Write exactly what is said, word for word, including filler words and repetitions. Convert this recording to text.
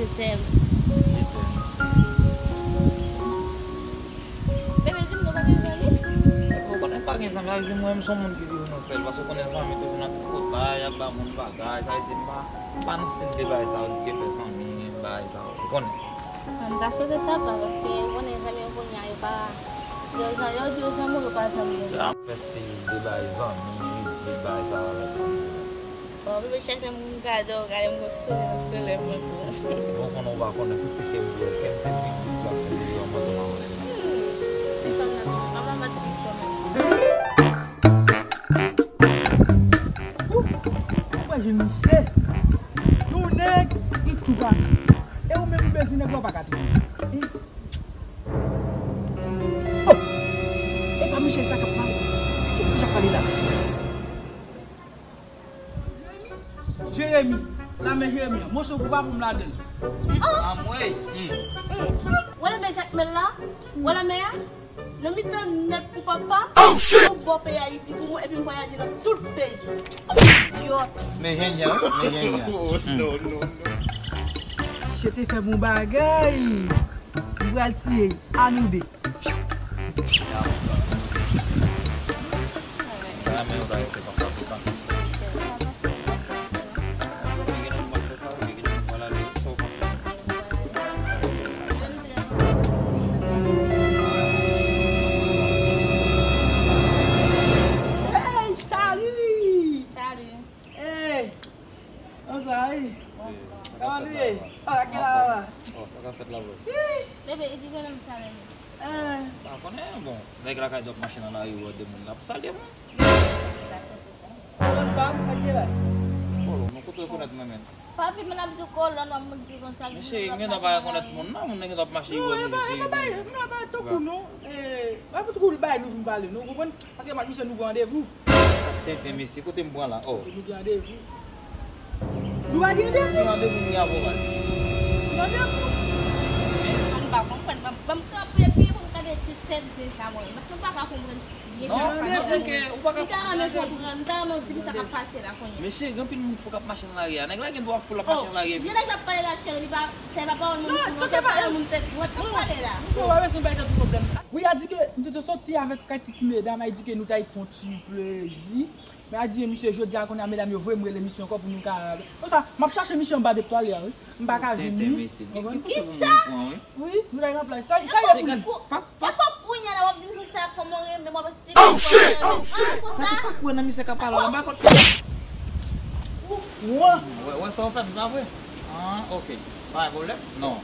Je t'aime. Bebe, di m nou pa gen zanmi? Epi ou konnen m pa gen zanmi, sa vle di mwen menm se yon moun ki viv mwen sèl, paske ou konnen zanmi toujou nan tripotay, y ap ba moun bagay, sa vle di m pa, m pa nan sim de bagay sa yo ki fè zanmi, bagay sa yo, ou konnen. M ta swete sa pa, paske ou konnen zanmi yo kounye a, yo pa, yo, yo di yo zanmi, yo pa zanmi yo. Yo ap fè sim de bagay zanmi, vizit, bagay sa yo avèk moun. Bon, bebe chèche moun gade w, gade m gon souri nan soulèv mwen pou ou. Bon, konnen ou pa konnen, tout pite m vle, kè m se big big la, pou li yon mòso mawon. Hmm, ti fanm nan, fanm nan pa ti pito menm. Ou pa jwenn misye. Yon nèg, li tou ka. E ou menm, ou bezwen nèg la, ou pa ka tou. Oh! E pa misye sa k ap pale. Kisa k ap pale la? Jeremi, lanmè Jeremi an, moso gwo pa pou m ladan l. Anmwey! Wè lanmè Jakmèl la? Wè lanmè a? Nan mitan nèt pou papa, yon bò peyi Ayiti pou mwen, epi m vwayaje nan tout peyi. Idiot! Men jènjan, men jènjan. Misye te fè bon bagay. M pral tiye l. A nou de. Hey, salut! Salut! Hey! Kòman sa ye? Kòman nou ye? Ah, ki la la? Oh, sa ka fèt la, bro? Bebe, e di ke nonm sa menm. Eh. Pa konnen, bon. Nèg lakay di w ap mache nan lari, ou wè de moun la pou salye moun. Kolòn pa m, ak ki la? Kolòn, nou kote rekonèt mwen menm? Papi, men ap di w kolòn, w ap di konsa. Men cheri, m gentan pa rekonèt moun nan, moun nan gentan ap mache, ou wè moun nan pa bay tankou nou. Eh, pa tankou bay nou vin pale, nou konprann? Paske m ak misye nou gen randevou. Tenten, mesye, kote m pran la? Oh. Nou gen randevou. Nou pa gen randevou? Gen randevou, m gen avoka. Gen randevou. Mwen pa konprann. Ban m kanpe epi pou m gade ti tèt zen sa mwen. Paske m pa ka konprann byen sa k ap pase. Non, non, ok, ou pa ka. M ta renmen konprann, m ta renmen w di m sa k ap pase la kounye a. Mesye, gen anpil moun fou k ap mache nan lari a. Nèg la gen dwa fou l ap mache nan lari a. Oh, jan nèg la ap pale la, cheri, li pa, sa e pa pawòl moun fou, non, se pawòl moun tèt dwat k ap pale la. Ou pa bezwen bay tèt ou pwoblèm. Wi, a di ke nou te soti avèk kèk ti medam, a di ke nou t al pran ti plezi. Men a di misye jodi a kounye a medam yo voye m rele misye ankò pou nou ka. Konsa, m ap chache misye anba de twal la, wi. M pa ka jwenn li. Kisa? Wi, nou la nan plaj. Sa, sa e pou li. E kòm kounye a la w ap di m konsa kòman w renmen m, w ap esplike m kòman w renmen m. Ah, konsa? Sa ki pa kwè nan misye k ap pale la, m pa konn. Wè, wè sa w fè m, pa vre? Ah, ok. Pa gen pwoblèm? Non.